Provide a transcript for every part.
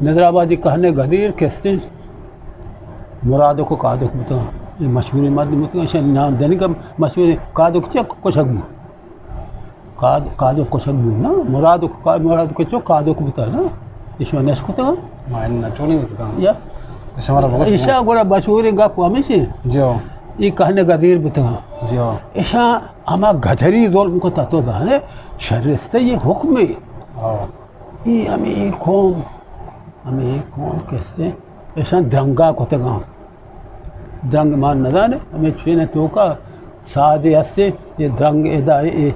ندر آبادی کہنے گدیر کستیں مرادک و کادک بوتاں۔ اے مشہوریں مردم بوتاں، ایشاں نام دنگا مشہوریں۔ کادک چہ کشگ بو۔ کاد-، کادک کشگ بو نا۔ مرادک کا-، مرادک چو کادک بوتا نا۔ ایشاں نشکتگا۔ ما ان نچونی بوتگا۔ یا۔ شمارا بگوش ایشا گوڑا مشہوریں گپ ہمیشی۔ جو۔ ای کہنے گدیر بوتگا۔ جو۔ ایشاں ہما گدری ظلم کتا تو دانے، شرستہ یہ حکم ہے۔ ہاں۔ ای ہمیں قوم، ہمیں قوم کسے ایشاں درنگا کتگاں۔ درنگ مان ندانے، ہمیں چوین توکا سادے ہستے، یہ درنگ ادا، یہ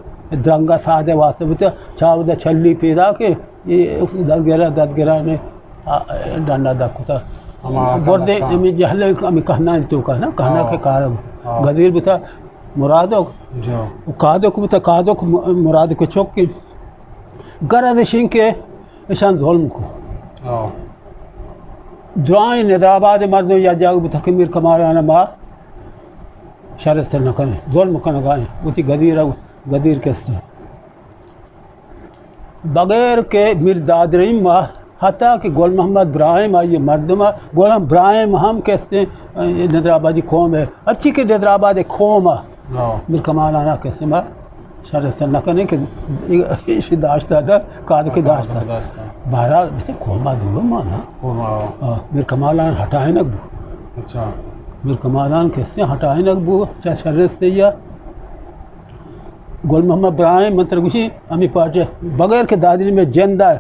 درنگا سادے واسطے بوتا، چاودا چلی پیدا کے، یہ ددگرا، ددگرا نے، آ، ڈنڈا دکتا۔ ہما بردے، کہنا۔ ہمیں جہلے، ہمیں کہنا توکا نا، کہنا ہاں۔ کے کارب۔ ہاں۔ گدیر بوتا، مرادک۔ جو۔ و کادک بوتا، کادک م-، مرادک چوکی۔ گرد اشیں کہ اشان ظلم کو۔ ہاں۔ درائیں ندر آباد مردم یا جاگ بوتا کہ میر کمالان ما شرست نہ کنے، ظلم کنگائیں، وتی گدیر، گدیر کستے۔ بغیر کہ میر داد رحیم ء، حتی کہ گل محمد براہیم آئی مردم ء، گل براہیم ہم کسے ندر آبادی قوم ء، ہرچی کہ ندر آباد قوم ء، ہاں۔ میر کمال آنا کسے ما شرست نہ کنے کہ ایشی داشتہ دا، کادو کہ داشتہ۔ داشتہ۔ بہرحال، بچے قوم ء دور مانا۔ قوم ء۔ آ، میر کمال آن ہٹائنگ بو۔ اچھا۔ میر کمال آن کسے ہٹائنگ بو، چا شرست یا گل محمد براہیم من ترا گوشی، ہمے پارٹی بغیر کہ دادری میں جند ء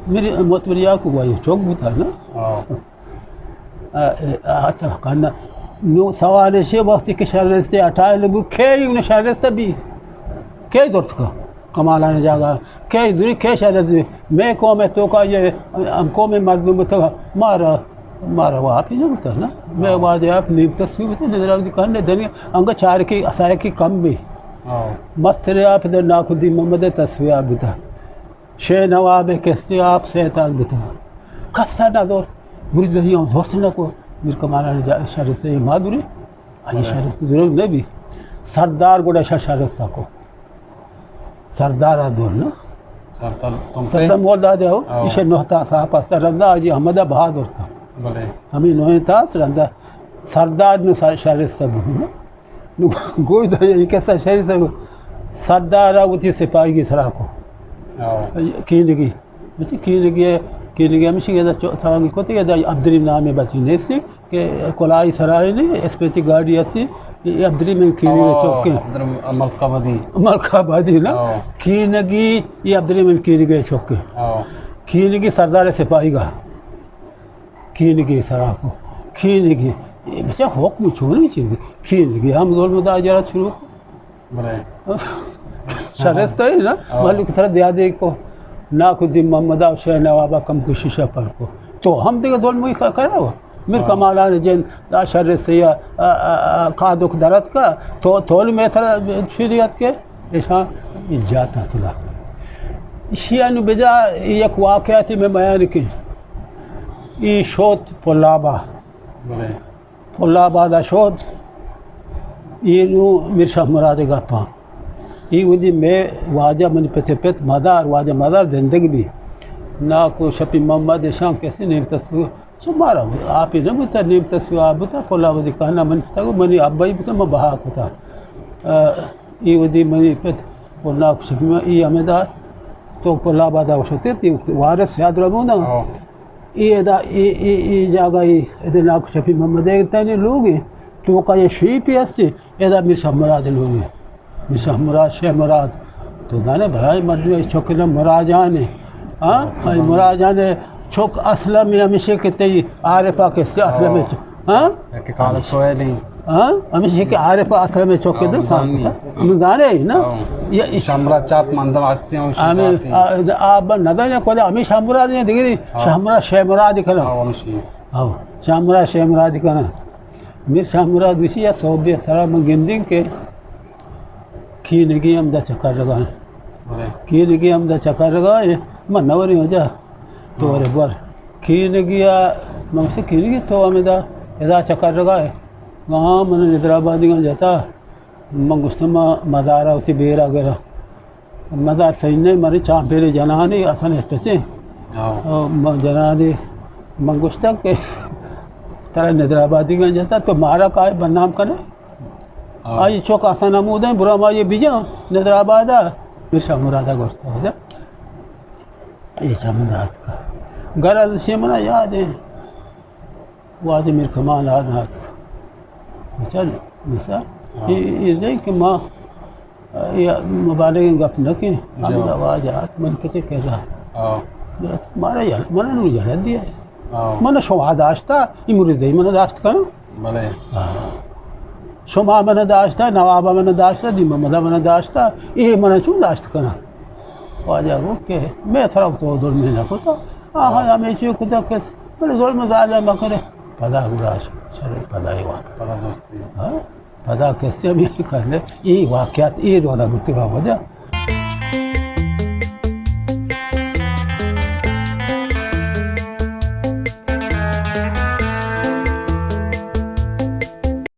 میری معتبر یا کو گواہی چوک بوتا نا۔ ہاں۔ آ، آ، اچھا، کنا۔ نو سوال ایشی وقتی کہ شرست ہٹائے لگو، کئی انہیں شرست بھی؟ کئی درست کا؟ کمالان جاگا، کئی دوری، کئی شرست بھی؟ میں قوم ہے تو کا یہ، ہم قوم مردم تو مارا مارا واب نہ بوتہ نا۔ مئے واجہ آپ نیم تسوی بوتہ، ندر آبادی کہنے دنیا انگہ چارکی اسائے کی کم بی۔ ہاں۔ مسترے آپ در ناکو دی محمد تسوی آپ بوتہ۔ شے نواب کستے آپ سیتاک بوتہ۔ کسا نہ دور، مریض ہی ہم دوست نہ کو، میر کمالان جا شرست ما دوری، آئی ہاں۔ شرست درگ نہ بی۔ سردار گوڑا شا شرست کو۔ سردار ء دور نا۔ سردار تم سردار مول دادے ہو، ہاں۔ ایشے نوحتا صاحب است، رندا حاجی احمد بہادر تا۔ بلے۔ ہمیں نوحے تا، رندا سردار نو سا-، شرست بو نا۔ نو گوی دا یہ کسا شرست بو۔ سردار ء وتی سپاہی کی سرا کو۔ ہاں۔ کینگی۔ بچے کینگی، کینگی ہمیشی کہ دا چو-، تانگی کوتے کہ دا عبدالرحیم نامے بچی نیستی۔ کہ کلائی سرائے نے، اسپیتی گاڑی ہستی، یہ عبدالرحیم کینگی ہاں، چوک ہے۔ عبدالرحیم ملک آبادی۔ ملک آبادی نا؟ ہاں۔ کینگی، یہ عبدالرحیم کینگی چوک ہے۔ ہاں۔ کینگی سردار سپاہی گا۔ کینگی سرا کو۔ کینگی، یہ بچہ حکم چونی چیز۔ کینگی ہم ظلم دا جرات شروع کو۔ بلے۔ شرست ہے نا، ہاں۔ مالو کی طرح دیا دے کو، ناکو دی محمد آ شے نوابا کم کو شیشہ پر کو۔ تو ہم دیگه ظلم کا کرا ہو۔ میر ہاں۔ کمالان جن، دا شرست یا، آ، آ، آ، کادوک درت کا، تو، تو میں سر شریعت کے، ایشان جاتا تلا۔ شیانو بجا یک واقعاتی میں بیان کی۔ ای شوت پلابا۔ بلے۔ پل آباد ء شود، اے نوں میر شاہ مراد ء گپاں۔ اے وھدی مئے واجہ منی پت ء پت مدار، واجہ مدار زندگ بی۔ ناکو شپی محمد اشاں کسے نیم تسو، چو مارا آپی نہ بوتا، نیم تسو آ بوتا، پل آبادی کہنا منی پتا گو، منی ابا ہی بوتا، من بہا کتا۔ ا، اے وھدی منی پت، پل ناکو شپی ما، اے ہمیں دار، تو پل آباد ء شتے، تی وارث یاد رہو نا۔ ہاں۔ اے ادا، اے، اے، اے جاگہ اے، ادے ناکو شپی محمد ء تنے لوگ اے، توکا یہ شیپی ہستی، ادا میر شاہ مراد لوگ اے۔ میر شاہ مراد، شیخ مراد۔ تو دانے بھائی مردم اے چوک نہ مراد جان اے۔ ہاں؟ ہاں، اے مراد جان اے چوک اسلم اے ہمیشہ کہ تئی عارفہ کہ اسلم اے چوک۔ ہاں؟ کہ کال سویلی۔ ہاں؟ ہمیشہ کہ عارفہ اسلم اے چوک ہاں، دے مزانی۔ ساتھ۔ مزانے نا؟ ہاں۔ یہ شمرا چات مندم ہستی ہوں ہمیں، شمرا آ، آ، نہ دانے کو ہمیں شمرا دے دیگری، ہاں۔ شمرا شے مراد کنا۔ ہاں، ہمشی۔ ہاں، شمرا شے مراد کنا۔ میر شمرا دوشی یا صوبے سرا من گندیں کہ کینگی ہم دا چکر لگا ہے۔ بلے۔ کینگی ہم دا چکر لگا ہے۔ من نوری ہو جا۔ تو ہاں۔ ورے بر۔ کینگی آ، من سے کینگی تو ہمیں دا، ادا چکر لگا ہے۔ وہاں من ندر آبادی گا جتا۔ من گوشتم، ما مزار ء وتی بیر ء گراں۔ مزار سہی نہ، منی چامپیرے جنانی اصل اشتتیں۔ ہاں۔ او ما جنانی من گوشتگ کہ ترا ندر آبادی گنج اتاں، تو مارا کائے بدنام کنے؟ ہاں۔ آئی چوک حسن حمود ایں، برو ہمائی بجن ندر آباد ءَ، شاہ مراد ءَ گوشتگ، اے چمدا اتکگ۔ گرز شے منا یاد ایں، واجہ میر کمال آ نہ اتکگ۔ مثال، مثال، ہاں۔ اے، اے نہیں کہ ما، اے مبالغیں گپ نہ کیں، ہمدا واجہ آت من کتے کرا۔ ہاں۔ بس مارا یل-، منا نوں یلہ دیا۔ ہاں۔ من شما داشتا، امروز دئی من داشت کناں۔ بلے۔ ہاں۔ شما من داشتا، نواب من داشتا، دی محمد من داشتا، اے من چون داشت کناں؟ واجہ گو کہ میں ترا تو ظلم نہ کتا۔ آہا، ہاں۔ ہمیں چیو کتا کہ بلے ظلم زیادہ مکنے۔ پدا گڑا شر پدا ہی واپس۔ پدا دوستی۔ ہاں۔ پدا کسی ہمیں کرنے، اے واقعات، اے رونا بوتی بابا جا۔